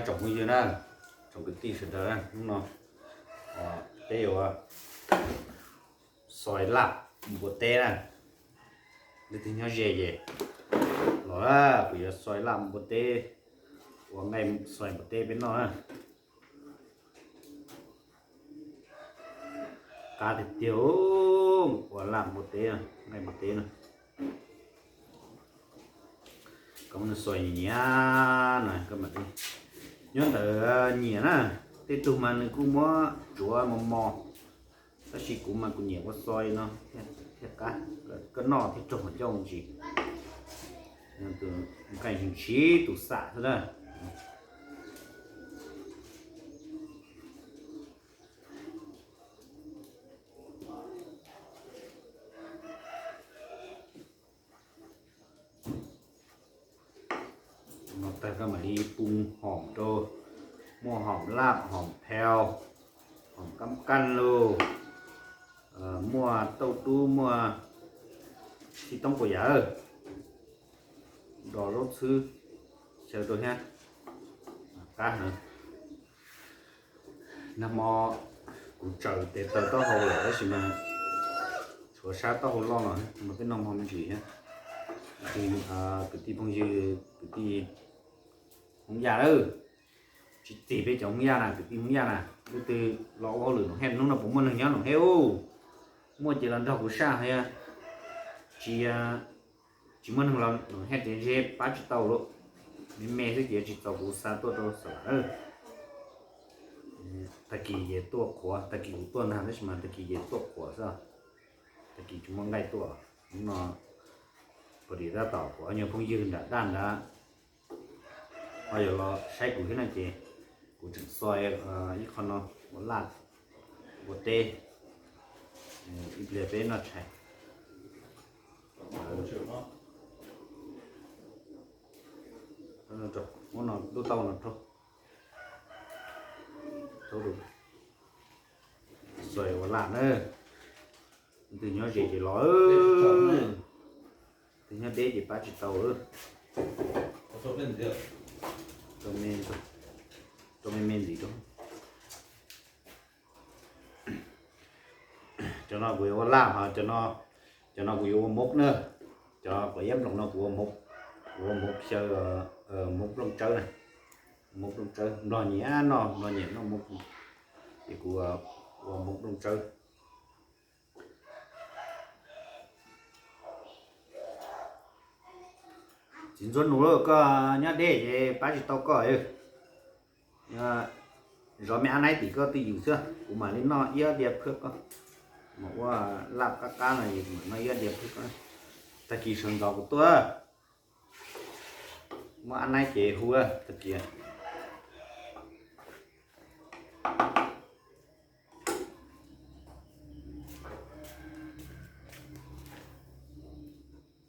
Tsoom phooj ywg na, tsoom kwv tij sawv daws na, hnub no peb yuav xoi laj npua teb na. Leej twg nyob ze ces los, kuv yuav xoi laj npua teb, ua nqaij xoi npua teb peb noj na. Qab tiag tiag, ua laj npua teb, nqaij npua teb na. Koj muab nws xoi nyiam nyiam na, koj mam li, nyob ntawd nyiam na. Tej tug mas nws kuj muab tsuav mos mos, tab sis kuv mas kuv nyiam ua xoi no thiaj qab, koj noj thiaj raug qhov ncauj me ntsis. Nqaij ntshiv tus xam xwb na. No tag koj mam li pub hom rau, muaj hom laj, hom pheo, hom kab kaj lug, muaj tauj dub, muaj xib toob puas yam, dos zaub txhwb, xyaw rau thiab. Qab heev. Nag hmo kuv tsaws tes taw taub hau lawm tab sis mas tshuav sab taub hau loj no, mas peb noj hmo me ntsis thiab. Kwv tij phooj ywg, kwv tij Hmoob Yaj lawm, tsis txim peb cov Hmoob Yaj na, kwv tij Hmoob Yaj na, leej twg los ua hauj lwm Noom Hej, hnub no puas muaj neeg nyob Noom Hej ub? Muaj ces los nrog kuv saj hos, tsis, tsis muaj neeg los Noom Hej ces ntshe pab tsis tau lawm. Me me xwb ces tsis txaus kuv xa tuaj rau Xav Lam. Tag kis ces tuaj qhuav, tag kis kuv tuaj ntag tab sis mas tag kis ces tuaj qhuav xwb, tag kis tsis muaj nqaij tuaj. Hnub no pom dim tab tom kuv ob nyuag phooj ywg nram daj nrad ho yuav los saib kuv thiab no ces kuv tseem xoi ib qho no ua laj ua teb, ib pliag peb noj tshais. Muab no lub taub no rau, xoi ua laj na. Twg nyob ze ces los, twg nyob deb ces pab tsis tau. Rau me me ntxiv rau. Cov no kuv yuav ua laj hos, cov no kuv yuav ua mov na. Cov quav iab nploos no kuv ua mov, kuv ua mov xyaw, mov nplooj tsawb na. Mov nplooj tsawb, nplog nyiam noj, nplog nyiam noj mov, ces kuv ua mov nplooj tsawb. Txiv Ntxhuav Nus, koj nyob deb ces pab tsis tau koj. Zov me ab naib tim koj twj ywm xwb, kuv mam li noj ib diav phwb koj. Mas ua laj qab qab no es kuv mam noj ib diav phwb koj. Tag kis sawv ntxov kuv tuaj. Muab ab naib ces hu tag kis.